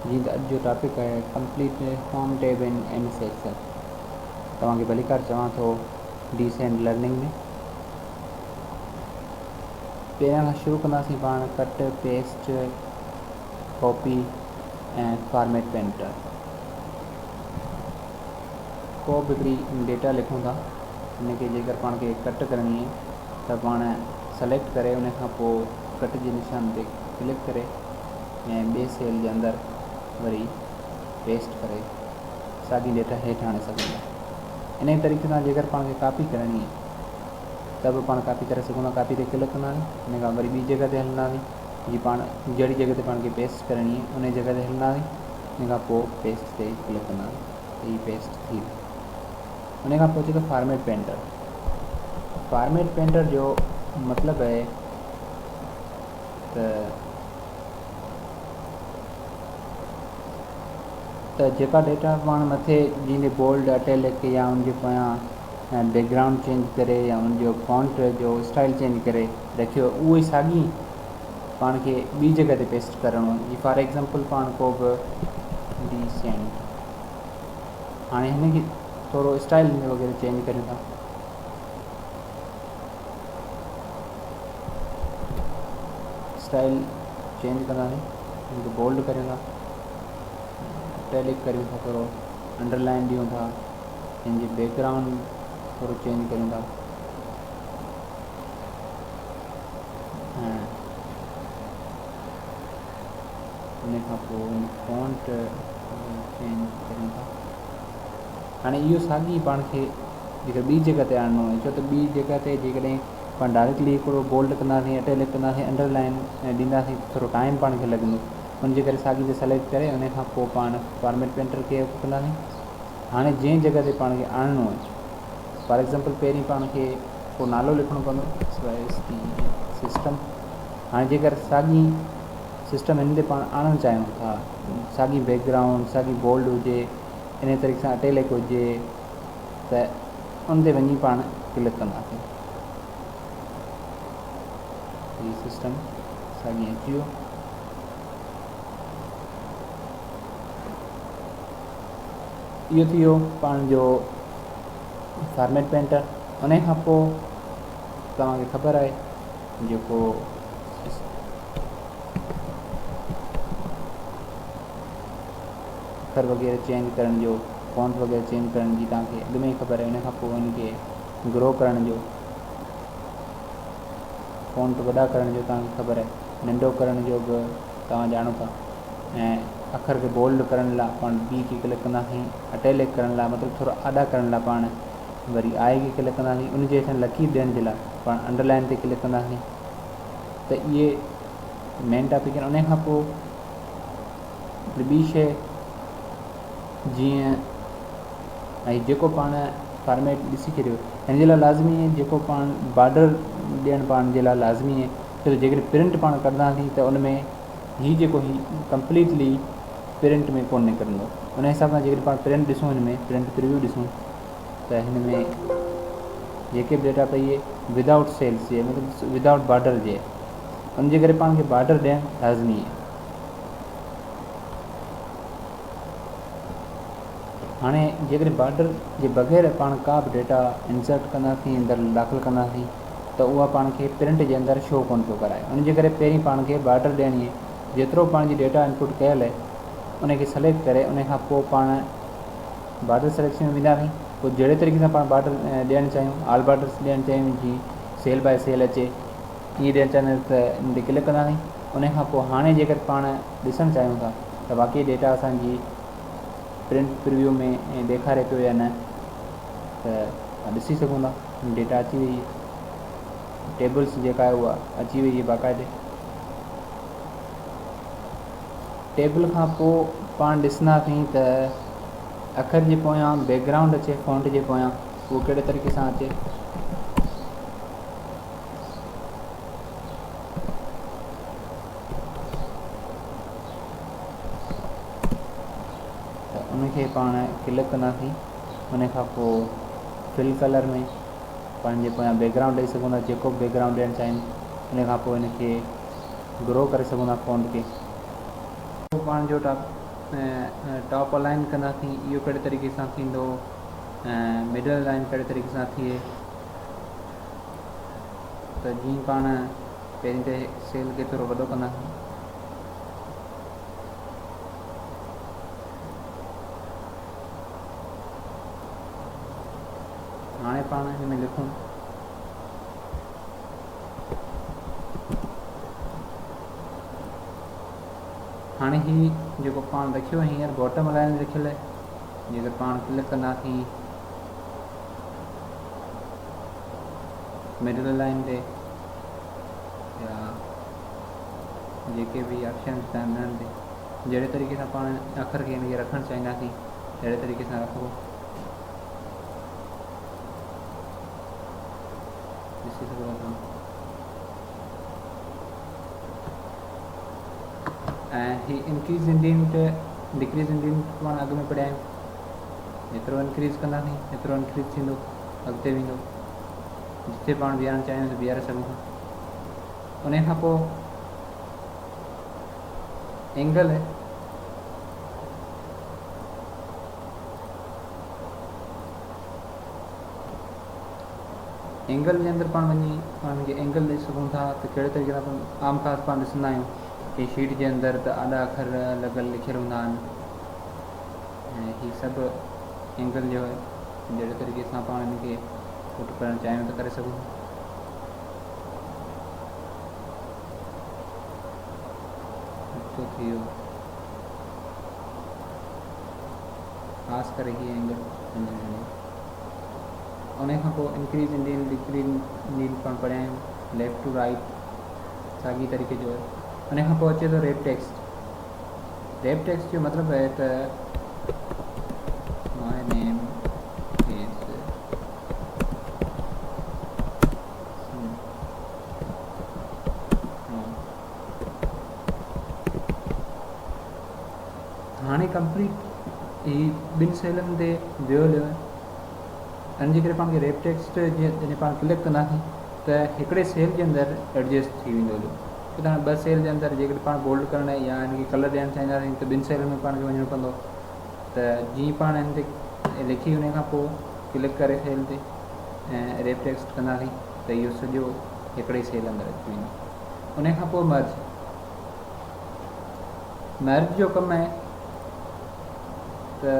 جيئن ته اڄ جو ٽاپڪ آهي complete form tab in M S Excel. توهان کي ڀليڪار چوان ٿو ڊيسينٽ لرننگ ۾. پهريان کان شروع ڪنداسين پاڻ ڪٽ، پيسٽ، ڪاپي ۽ فارميٽ پينٽر. ڪو به هڪڙي ڊيٽا لکون ٿا ان کي جيڪر پاڻ کي ڪٽ ڪرڻي آهي ته پاڻ سليڪٽ ڪري ان کان پوء ڪٽ جي نشان تي ڪلڪ ڪري ۽ ٻئي سيل جي اندر وري پيسٽ ڪري ساڳي ڊيٽا هيٺ آڻي سگهون ٿا. انهي طريقي سان جيڪر پاڻ کي ڪاپي ڪرڻي آهي ته به پاڻ ڪاپي ڪري سگهون ٿا. ڪاپي تي ڪلڪ ڪنداسين ان کان وري ٻي جڳهه تي هلنداسين جي پاڻ جهڙي جڳهه تي پاڻ کي پيسٽ ڪرڻي آهي انهي جڳهه تي هلنداسين ان کان پوء پيسٽ تي ڪلڪ ڪنداسين ته هي پيسٽ ٿي ويو. ان کان پوء اچي ٿو فارميٽ پينٽر. فارميٽ پينٽر جو مطلب آهي ته ته جيڪا ڊيٽا پاڻ مٿي جنهن تي بولڊ اٽيلڪ يا ان جي پويان بيڪ گرائونڊ چينج ڪري يا ان جو فونٽ جو اسٽائل چينج ڪري رکيو اهو ئي ساڳي پاڻ کي ٻي جڳهه تي پيسٽ ڪرڻو آهي. جي فار ايگزامپل پاڻ ڪو به ڊيسينٽ هاڻي هن کي ٿورو اسٽائل وغيره چينج ڪريون ٿا. اسٽائل چينج ڪنداسين هن کي بولڊ ڪريون ٿا اٽيلڪ ڪريون ٿا ٿورو انڊر لائن ڏيون ٿا هن جي بيڪ گرائونڊ ٿورو چينج ڪريون ٿا ان کان پوء ان فونٽ چينج ڪريون ٿا هاڻي اهو ساڳي پاڻ کي جيڪر ٻي جڳهه تي آڻڻو آهي ڇو ته ٻي جڳهه تي جيڪڏهن پاڻ ڊائريڪٽلي هڪڙو بولڊ ڪنداسين اٽيلڪ ڪنداسين انڊر لائن ڏينداسين ته ٿورو ٽائيم پاڻ کي لڳندو ان جي ڪري ساڳي تي سليڪٽ ڪري ان کان پوء پاڻ فارميٽ پينٽر کي اوڪي ڪنداسين هاڻي جنهن جڳهه تي پاڻ کي آڻڻو آهي فار ايگزامپل پهرين پاڻ کي ڪو نالو لکڻو پوندو S Y S T system هاڻي جيڪر ساڳي سسٽم هن تي پاڻ آڻڻ چاهيون ٿا ساڳي بيڪ گرائونڊ ساڳي بولڊ هجي انهي طريقي سان اٽيلڪ هجي ته ان تي وڃي پاڻ ڪلڪ ڪنداسين. هي سسٽم ساڳي اچي ويو. اهو ٿي ويو پاڻ جو فارميٽ پينٽر. ان کان پوء توهان کي خبر آهي جيڪو اکر وغيره چينج ڪرڻ جو فونٽ وغيره چينج ڪرڻ جي توهان کي اڳ ۾ ئي خبر آهي ان کان پوء ان کي گرو ڪرڻ جو فونٽ وڏا ڪرڻ جو توهان کي خبر آهي ننڍو ڪرڻ جو به توهان ڄاڻو ٿا ۽ اکر کي بولڊ ڪرڻ لاء پاڻ بي کي ڪلڪ ڪنداسين اٽيلڪ ڪرڻ لاء مطلب ٿورو آڏا ڪرڻ لاء پاڻ وري آء کي ڪلڪ ڪنداسين ان جي هيٺان لڪير ڏيڻ جي لاء پاڻ انڊر لائن تي ڪلڪ ڪنداسين ته اهي مين ٽاپڪ آهن ان کان پوء هڪڙي ٻي شيء جيئن ۽ جيڪو پاڻ فارميٽ ڏسي ڇڏيو هن جي لاء لازمي آهي جيڪو پاڻ بارڊر ڏيڻ پاڻ جي لاء لازمي آهي ڇو ته جيڪڏهن پرنٽ پاڻ ڪڍنداسين ته ان ۾ هي جيڪو هي ڪمپليٽلي پرنٽ ۾ ڪونه نڪرندو ان حساب سان جيڪڏهن پاڻ پرنٽ ڏسون هن ۾ پرنٽ پريويو ڏسون ته هن ۾ جيڪي به ڊيٽا پئي اهي ودائوٽ سيلس جي مطلب ودائوٽ بارڊر جي ان جي ڪري پاڻ کي بارڊر ڏيڻ لازمي آهي. هاڻي جيڪڏهن بارڊر جي بغير پاڻ ڪا به ڊيٽا انسرٽ ڪنداسين اندر داخل ڪنداسين ته اها پاڻ کي پرنٽ جي اندر شو ڪونه پيو ڪرائي ان جي ڪري پهرين پاڻ کي بارڊر ڏيڻي آهي جيترو پاڻ جي ڊيٽا انپوٽ ڪيل آهي ان کي سليڪٽ ڪري ان کان پوء پاڻ بارڊر سليڪشن ۾ وينداسين پوء جهڙي طريقي سان پاڻ بارڊر ڏيڻ چاهيون آل بارڊرس ڏيڻ چاهيون جي سيل باء سيل اچي ائين ڏيڻ چاهينداسين ته ان تي ڪلڪ ڪنداسين ان کان پوء هاڻي جيڪر پاڻ ڏسڻ چاهيون ٿا ته واقعي ڊيٽا اسان جي پرنٽ پريويو ۾ ڏيکاري پيو يا نه ته توهان ڏسي سگهو ٿا ڊيٽا اچي وئي ٽيبلس جيڪا آهي اها اچي وئي باقاعدي ٽيبل کان پوء پاڻ ڏسنداسين ته اکر جي پويان بيڪ گرائونڊ اچي فونٽ جي پويان اهو ڪهڙي طريقي سان اچي ته ان کي پاڻ ڪلڪ ڪنداسين ان کان پوء فل ڪلر ۾ پنهنجي پويان بيڪ گرائونڊ ڏئي سگهون ٿا جيڪو به بيڪ گرائونڊ ڏيڻ چاهيون ان کان پوء ان کي گرو ڪري سگهون ٿا فونٽ کي. پاڻ جو ٽاپ ٽاپ الائن ڪنداسين اهو ڪهڙي طريقي سان ٿيندو ۽ مڊل الائن ڪهڙي طريقي سان ٿئي ته جيئن پاڻ پهرين ته سيل کي ٿورو وڏو ڪنداسين. هاڻي پاڻ هن ۾ لکون. هاڻي هي جيڪو پاڻ رکيو هينئر باٽم لائن لکيل آهي، جيڪر پاڻ ڪلڪ ڪنداسين مڊل لائن تي يا جيڪي به آپشنس آهن انهن تي جهڙي طريقي سان پاڻ اکر کي هن کي رکڻ چاهينداسين اهڙي طريقي سان رکبو. ڏسي سگهو ٿا توهان. ۽ هي انڪريز انڊينٽ ڊڪريز انڊينٽ پاڻ اڳ ۾ پڙهيا آهيون. جيترو انڪريز ڪنداسين ايترو انڪريز ٿيندو اڳتي ويندو. جتي پاڻ بيهارڻ چاهيون ته بيهاري سگهون ٿا. ان کان پوء اينگل اينگل جي اندر پاڻ وڃي پاڻ کي اينگل ڏئي سگهون ٿا ته ڪهڙي طريقي سان عام خاص پاڻ ڏسندا آهيون ڪي شيٽ جي اندر ته آڏا اکر لڳل لکيل هوندا آهن ۽ هي سڀ اينگل جو آهي جهڙي طريقي سان پاڻ هن کي پٽ ڪرڻ چاهيون ته ڪري سگهون ٿا. نقطو ٿي ويو. خاص ڪري هي اينگل ان کان پوء انڪريز انڊين ڊڪريز انڊين پاڻ پڙهيا آهيون ليفٽ ٽو رائٽ ساڳي طريقي جو آهي. ان کان پوء اچي ٿو ريپ ٽيڪسٽ. ريپ ٽيڪسٽ جو مطلب آهي ته my name is هاڻي ڪمپليٽ هي ٻن سيلن تي ويو هليو آهي ان جي ڪري پاڻ کي ريپ ٽيڪسٽ جڏهن پاڻ ڪلڪ ڪنداسين ته هڪڙي سيل جي اندر ايڊجسٽ ٿي ويندو هليو ته هاڻي ٻه سيل جي اندر جيڪڏهن پاڻ بولڊ ڪرڻ يا هن کي ڪلر ڏيڻ چاهينداسين ته ٻن سيلن ۾ پاڻ کي وڃڻو پوندو ته جيئن پاڻ هن تي لکي ان کان پوء ڪلڪ ڪري سيل تي ۽ ريپ ٽيڪسٽ ڪنداسين ته اهو سڄو هڪڙي سيل اندر اچي ويندو. ان کان پوء مرج، مرج جو ڪم آهي ته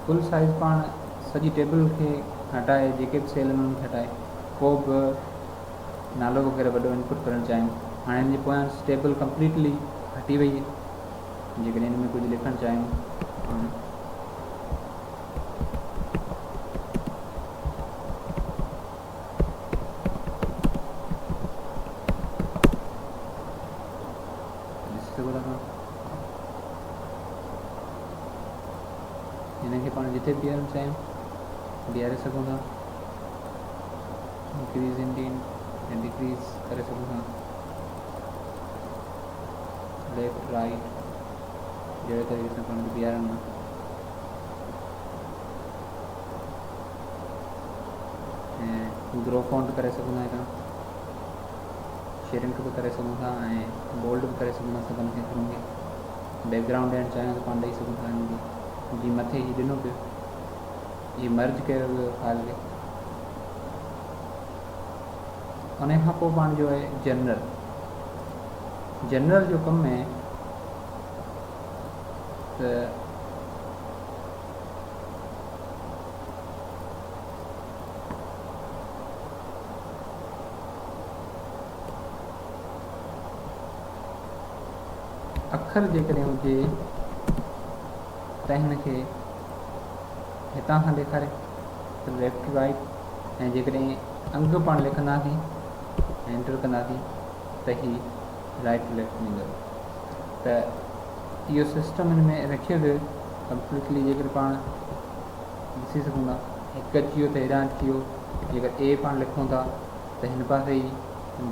فل سائز پاڻ سڄي ٽيبل کي هٽائي جيڪي به سيل آهن انهن کي هٽائي ڪو به نالو وغيره وڏو انپٽ ڪرڻ چاهيون. هاڻي هن جي پويان ٽيبل ڪمپليٽلي هٽي وئي آهي. جيڪڏهن هن ۾ ڪجهه لکڻ چاهيون پاڻ ڏسي سگهو ٿا هن کي پاڻ جتي بيهارڻ چاهيون بيهاري سگهون ٿا. انڪريز انڊينٽ ۽ ڊڪريز ڪري سگهون ٿا. ليفٽ رائٽ جهڙي طريقي سان پاڻ کي بيهارڻو آهي. ۽ گرو فونٽ ڪري سگهون ٿا هتان شرنڪ به ڪري سگهون ٿا ۽ بولڊ به ڪري سگهون ٿا سڀن کي اکرن کي بيڪ گرائونڊ ڏيڻ چاهيون ته پاڻ ڏئي سگهون ٿا هن کي جي مٿي هي ڏنو پيو هي مرج ڪيو ويو فائل کي. ان کان پوء پاڻ جو آهي جنرل. جنرل جو ڪم آهي ته اکر جيڪڏهن هجي ته هن کي هتان کان ڏيکاري ته ليفٽ ٽو رائيٽ ۽ جيڪڏهن انگ پاڻ لکنداسين ۽ انٽر ڪنداسين ته هي رائيٽ ٽو ليفٽ ۾ ايندو ته اهو سسٽم هن ۾ رکيو ويو ڪمپليٽلي جيڪڏهن پاڻ ڏسي سگهون ٿا هڪ اچي ويو ته هيڏانهن اچي ويو جيڪر اي پاڻ لکون ٿا ته هن پاسي ئي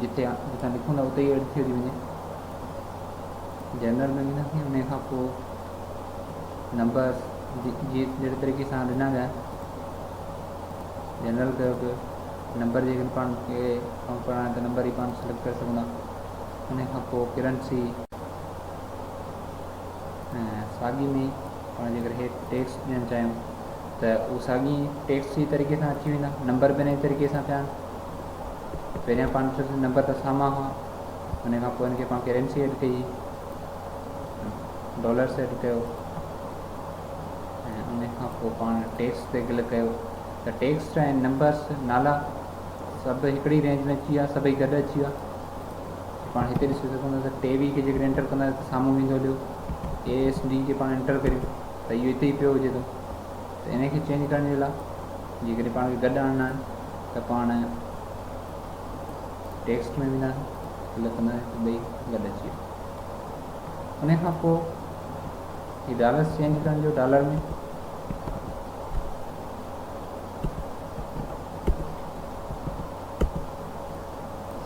جتي جتان لکون ٿا اتي ئي ايڊ ٿي ٿي وڃي. جنرل ۾ وينداسين ان کان پوء نمبرس جي جهڙي طريقي سان ڏنا ويا جنرل ڪيو پيو نمبر جيڪڏهن پاڻ کي ڪم ڪرڻا آهن ته نمبر ئي پاڻ سليڪٽ ڪري سگهون ٿا ان کان پوء ڪرنسي ۽ ساڳي ۾ پاڻ جيڪر هيٺ ٽيڪسٽ ڏيڻ چاهيون ته اهو ساڳي ٽيڪسٽ جي طريقي سان اچي ويندا. نمبر به ان ئي طريقي سان پيا آهن. پهريان پاڻ ڏٺوسين نمبر ته ساما هئا، ان کان پوء ان کي پاڻ ڪرنسي ايڊ ڪئي، ڊالرس ايڊ ڪيو ۽ ان کان پوء پاڻ ٽيڪسٽ تي ڪلڪ ڪيو ته ٽيڪسٽ ۽ نمبرس نالا سڀ هڪڙي رينج ۾ اچي ويا، سڀئي گڏ اچي ويا. پاڻ هتي ڏسي سگهون ٿا ته ٽي وي کي جيڪڏهن انٽر ڪنداسين ته سامهون ويندو هليو، اي ايس ڊي کي پاڻ انٽر ڪريون ته اهو هتي ئي پيو هجي ٿو. ته ان کي چينج ڪرڻ جي لاء جيڪڏهن پاڻ کي گڏ آڻڻا آهن ته پاڻ ٽيڪسٽ ۾ وينداسين، ڪلڪ ڪنداسين ته ٻئي گڏ اچي ويا. ان کان پوء هي ڊالرس چينج ڪرڻ جو ڊالر ۾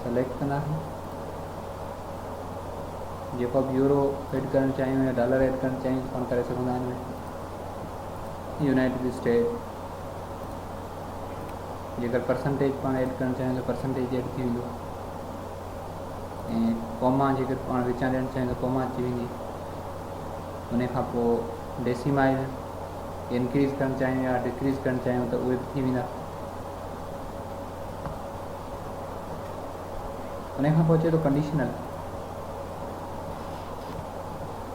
سليڪٽ ڪنداسين، جيڪو به يورو ايڊ ڪرڻ چاهيون يا ڊالر ايڊ ڪرڻ چاهيون پاڻ ڪري سگهندا آهن. يونائيٽيڊ اسٽيٽ جيڪر پرسنٽيج پاڻ ايڊ ڪرڻ چاهيون ته پرسنٽيج ايڊ ٿي ويندو ۽ ڪوما جيڪر پاڻ وچان ڏيڻ چاهيون ته ڪوما اچي ويندي. ان کان پوء ڊيسيمائل انڪريز ڪرڻ چاهيون يا ڊڪريز ڪرڻ چاهيون ته اهي به ٿي ويندا. ان کان پوء اچي ٿو ڪنڊيشنل.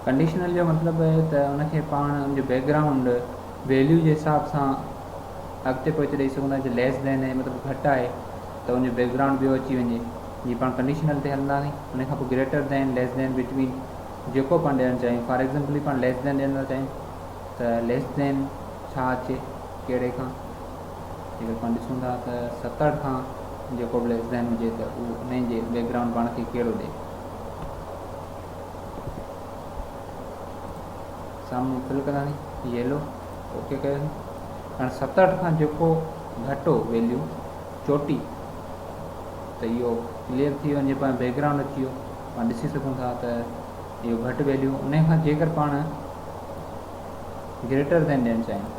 ڪنڊيشنل جو مطلب آهي ته ان کي پاڻ ان جو بيڪ گرائونڊ ويليو جي حساب سان اڳتي پوئتي ڏئي سگهون ٿا. جي ليس دين آهي مطلب گهٽ آهي ته ان جو بيڪ گرائونڊ ٻيو اچي وڃي. جي پاڻ ڪنڊيشنل تي هلنداسين. ان کان پوء گريٽر دين، ليس دين، بٽوين جيڪو پاڻ ڏيڻ چاهيون. فار ايگزامپل پاڻ ليس دين ڏيڻ ٿا چاهيون ته ليس دين ڇا اچي ڪهڙي کان. جيڪر پاڻ ڏسون ٿا ته 70 کان جيڪو به ليس دين هجي ته اهو انهي جي بيڪ گرائونڊ پاڻ کي ڪهڙو ڏي. سامهون فل ڪنداسين ييلو اوڪي ڪيوسين. هاڻي 67 کان جيڪو گهٽ هو ويليو چوٽي ته اهو ڪليئر ٿي ويو، پاڻ بيڪ گرائونڊ اچي ويو. پاڻ ڏسي سگهون ٿا ته اهو گهٽ ويليو. انهي کان جيڪر پاڻ گريٽر دين ڏيڻ چاهيون،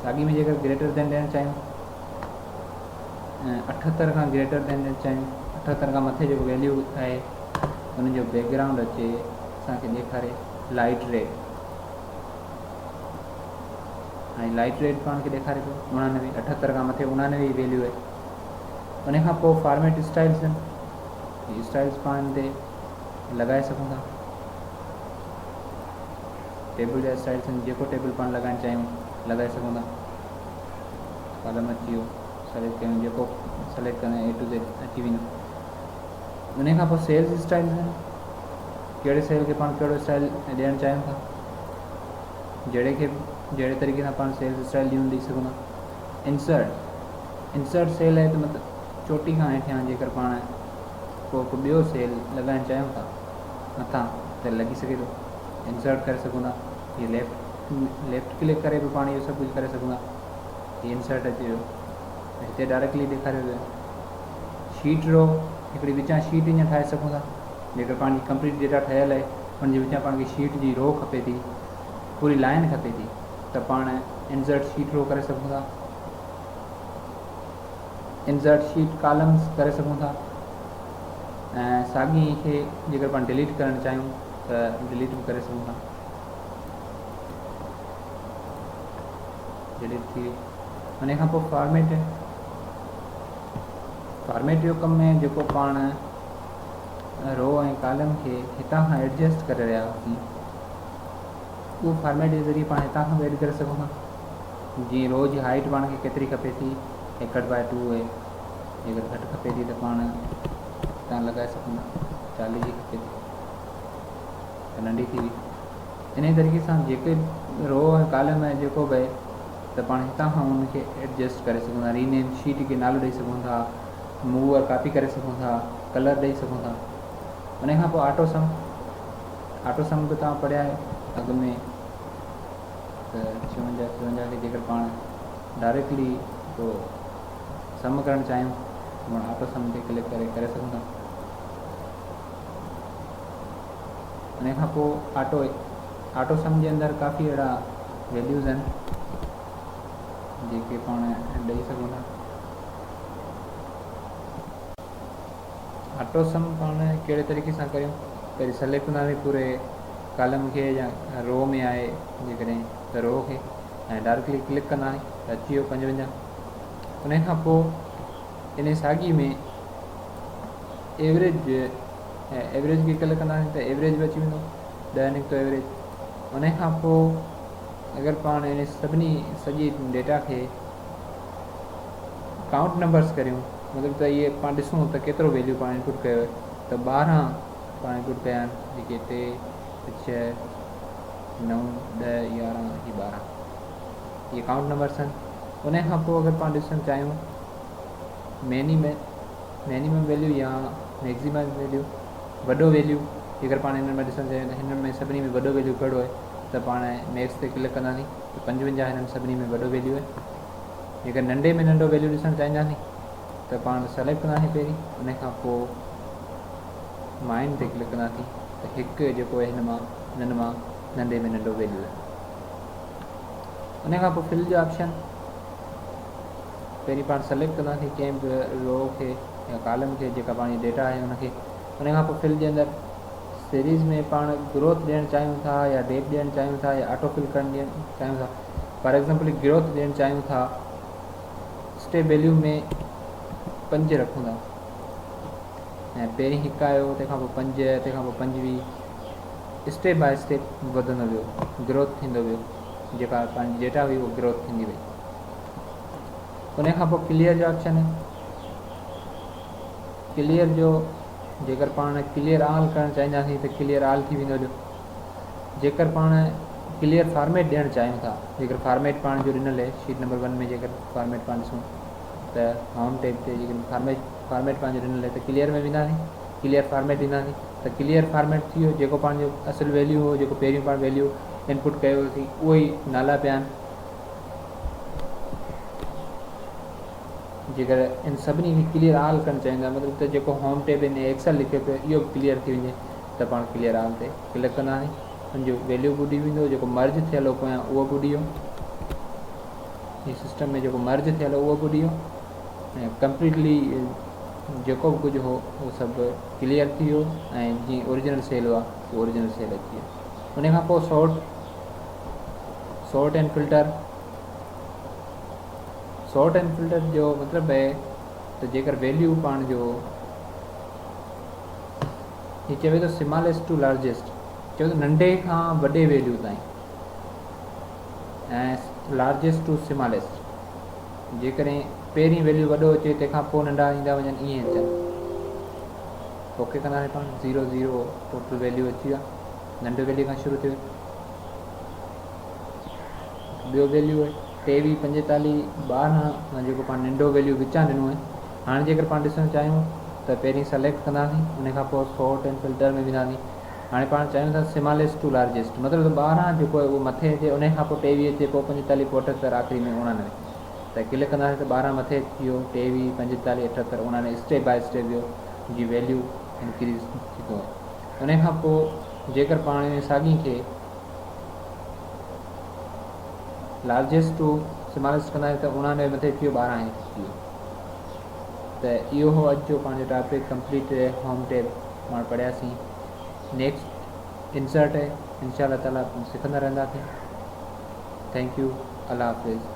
ساڳي ۾ جيڪر گريٽر دين ڏيڻ چاهيون، 78 کان گريٽر دين ڏيڻ چاهيون، 78 کان مٿي جيڪو ويليو آهي ان جو بيڪ گرائونڊ اچي اسان کي ڏيکاري لائٽ ريڊ. هاڻي لائٽ ريڊ پاڻ کي ڏيکاري پيو 89، 78 کان مٿي 89 ويليو آهي. ان کان پوء فارميٽ اسٽائلس آهن، هي اسٽائلس پاڻ هن تي لڳائي سگهون ٿا. ٽيبل جا اسٽائلس آهن، جيڪو ٽيبل پاڻ لڳائڻ چاهيون لڳائي سگهون ٿا. ڪالم اچي ويو، سليڪٽ ڪيون، جيڪو سليڪٽ ڪندا اي ٽو زيڊ اچي ويندو. ان کان پوء سيلز اسٽائلس آهن، ڪهڙي سيل کي پاڻ ڪهڙو اسٽائل ڏيڻ چاهيون ٿا، جهڙي کي جهڙي طريقي سان پاڻ سيلز اسٽائل ڏيون ڏئي سگهون ٿا. انسرٽ، انسرٽ سيل آهي ته مطلب چوٽي کان هيٺيان جيڪر پاڻ ڪو هڪ ٻيو سيل لڳائڻ چاهيون ٿا مٿان ته لڳي سگهي ٿو، انسرٽ ڪري سگهون ٿا. هي ليفٽ ڪلڪ ڪري به پاڻ اهو سڀ ڪجهه ڪري سگهون ٿا. هي انسرٽ اچي ويو، هتي ڊائريڪٽلي ڏيکاريو ويو. شيٽ رو، هڪڙي وچان شيٽ ائين ٺاهي سگهون ٿا. جيڪر پاڻ جي ڪمپليٽ ڊيٽا ٺهيل آهي ان جي وچان پاڻ کي شيٽ جي رو کپي ٿي، پوري لائن کپي ٿي ته پاڻ انسرٽ شيٽ رو ڪري سگهون ٿا. انسرٽ شيٽ ڪالمز ڪري سگهون ٿا ۽ ساڳي کي جيڪر پاڻ ڊليٽ ڪرڻ چاهيون ته ڊليٽ به ڪري سگهون ٿا. ڊليٽ ٿي وئي. ان کان پوء فارميٽ، فارميٽ جو ڪم ۾ جيڪو پاڻ رو ۽ ڪالم کي هتان کان ايڊجسٽ ڪري رهيا هئاسين اهو فارميٽ جي ذريعي پاڻ هتان کان به ايڊ ڪري سگهون ٿا. جيئن رو جي هائيٽ پاڻ کي ڪيتري کپي ٿي، ايڪهٺ باء ٽو آهي، جيڪر گهٽ کپي ٿي ته پاڻ هتان لڳائي سگهون ٿا، 40 جي کپي ٿي ته ننڍي ٿي وئي. انهي طريقي سان جيڪي رو ۽ ڪالم آهي جيڪو به آهي ته پاڻ هتان کان ان کي ايڊجسٽ ڪري سگهون ٿا. رينيم شيٽ کي نالو ڏئي سگهون ٿا، موو اور ڪاپي ڪري سگهون ٿا، ڪلر ڏئي سگهون ٿا. ان کان پوء آٽو سم، آٽو سم به توهان پڙهيا آهيو اڳ ۾ ته 56، 56 کي جيڪر پاڻ ڊائريڪٽلي ڪو سم ڪرڻ چاهيون ته پاڻ آٽو سم تي ڪلڪ ڪري ڪري سگهون ٿا. ان کان پوء آٽو سم جي اندر ڪافي اهڙا ويليوز آهن جيڪي پاڻ ڏئي سگهون ٿا. آٽو سم پاڻ ڪهڙي طريقي سان ڪريون؟ پهرين سليڪٽ ڪنداسين پوري ڪالم کي يا رو ۾ آهي جيڪڏهن ته رو کي ۽ ڊائريڪٽلي ڪلڪ ڪنداسين ته اچي ويو 55. ان کان پوء ان ساڳي ۾ ايوريج ايوريج کي ڪلڪ ڪنداسين ته ايوريج به اچي ويندو، 10 نڪتو ايوريج. ان کان پوء اگر پاڻ ان سڀني سڄي ڊيٽا کي ڪائونٽ نمبرس ڪريون، مطلب ته اهي پاڻ ڏسون ته ڪيترو ويليو پاڻ انپوٽ ڪيو آهي، ته 12 پاڻ انپوٽ ڪيا آهن، جيڪي 3، 6، 9، 10، 11، هي 12 اهي ڪائونٽ نمبرس آهن. ان کان پوء اگر پاڻ ڏسڻ چاهيون مينيمم ويليو يا ميڪزيمم ويليو، وڏو ويليو، جيڪر پاڻ هنن ۾ ڏسڻ چاهيون ته هنن ۾ سڀني ۾ وڏو ويليو ڪهڙو آهي ته پاڻ ميڪس تي ڪلڪ ڪنداسين ته 55 هنن سڀني ۾ وڏو ويليو آهي. جيڪر ننڍي ۾ ننڍو ويليو ڏسڻ چاهينداسين ته پاڻ سليڪٽ ڪنداسين پهرين، ان کان پوء مائن تي ڪلڪ ڪنداسين ته هڪ جيڪو آهي هن مان هنن مان ننڍي ۾ ننڍو ويليو آهي. ان کان پوء فل جو آپشن پهرين پاڻ سليڪٽ ڪنداسين ڪنهن به رو کي يا ڪالم کي جيڪا پنهنجي ڊيٽا آهي ان کي. ان کان پوء فل جي اندر سيريز ۾ پاڻ گروٿ ڏيڻ چاهيون ٿا يا ڊيپ ڏيڻ چاهيون ٿا يا آٽو فل ڪرڻ ڏيڻ چاهيون ٿا. فار ايگزامپل گروٿ ڏيڻ چاهيون ٿا، اسٽيپ ويليو ۾ 5 رکون ٿا ۽ پهرين هڪ آيو، تنهن کان پوء 5، تنهن کان پوء 25، اسٽيپ باء اسٽيپ وڌندو ويو، گروٿ ٿيندو ويو، جيڪا پنهنجي ڊيٽا هئي اها گروٿ ٿيندي وئي. ان کان پوء ڪليئر جو آپشن آهي. ڪليئر جو جيڪر پاڻ ڪليئر آل ڪرڻ چاهينداسين ته ڪليئر آل ٿي ويندو. جو جيڪر پاڻ ڪليئر فارميٽ ڏيڻ چاهيون ٿا، جيڪر فارميٽ پاڻ جو ڏنل آهي شيٽ نمبر 1 ۾، جيڪر فارميٽ پاڻ ڏسون ته هوم ٽيب تي جيڪر فارميٽ پنهنجو ڏنل آهي ته ڪليئر ۾ وينداسين، ڪليئر فارميٽ ڏينداسين ته ڪليئر فارميٽ ٿي ويو. جيڪو پنهنجو اصل ويليو هو، جيڪو پهريون پاڻ ويليو انپوٽ ڪيو هوسين، اهو ئي نالا پيا آهن. جيڪر ان سڀني کي ڪليئر آل ڪرڻ چاهيون ٿا، مطلب ته جيڪو هوم ٽيب ان ايڪسل لکيو پيو اهو به ڪليئر ٿي وڃي ته پاڻ ڪليئر آل تي ڪلڪ ڪنداسين، ان جو ويليو به اڏي ويندو، جيڪو مرج ٿيل هو پويان اهو به اڏي ويو، هي سسٽم ۾ جيڪو مرج ٿيل هو اهو به اڏي ويو ۽ ڪمپليٽلي جيڪو به ڪجهه هو اهو سڀ ڪليئر ٿي ويو ۽ جيئن اوريجنل سيل هئا اهو اوريجنل سيل اچي ويو. ان کان پوء sort and filter. Sort and filter جو مطلب آهي ته جيڪر ويليو پاڻ جو هي چوي ٿو سماليسٽ ٽو لارجيسٽ، چوي ٿو ننڍي کان وڏي ويليو تائين ۽ لارجيسٽ ٽو سماليسٽ، جيڪڏهن پهرين ويليو وڏو اچي تنهن کان پوء ننڍا ايندا وڃن ائين اچن. اوڪي ڪنداسين پاڻ 0 0 ٽوٽل ويليو اچي ويا، ننڍي ويليو کان شروع ٿيو. ٻيو ويليو آهي 23، 45، 12، جيڪو پاڻ ننڍو ويليو وچان ڏنو آهي. هاڻي جيڪر پاڻ ڏسڻ چاهيون ته پهرين سليڪٽ ڪنداسين، ان کان پوء سورٽ اينڊ فلٽر ۾ وينداسين. هاڻي پاڻ چاهيون ٿا سماليسٽ ٽو لارجيسٽ، مطلب ته 12 جيڪو آهي اهو مٿي اچي، ان کان پوء 23 اچي، پوء 45، پوء 78، آخري ۾ 89. ته ڪلڪ ڪنداسين ته 12 مٿي اچي ويو، 23، 45، 78، 89، اسٽيپ باء اسٽيپ ويو، جي ويليو انڪريز ٿيندو وڃي. ان کان پوء جيڪر پاڻ ان ساڳي کي لارجيسٽ ٽو سماليسٽ ڪندا آهيون ته 89 مٿي اچي ويو، 12 هيٺ اچي ويو. ته اهو هو اڄ جو پنهنجو ٽاپڪ ڪمپليٽ هوم ٽيب پاڻ پڙهياسين. نيڪسٽ انسرٽ انشاء الله تعالي سکندا رهنداسين. Thank you, Allah Hafiz.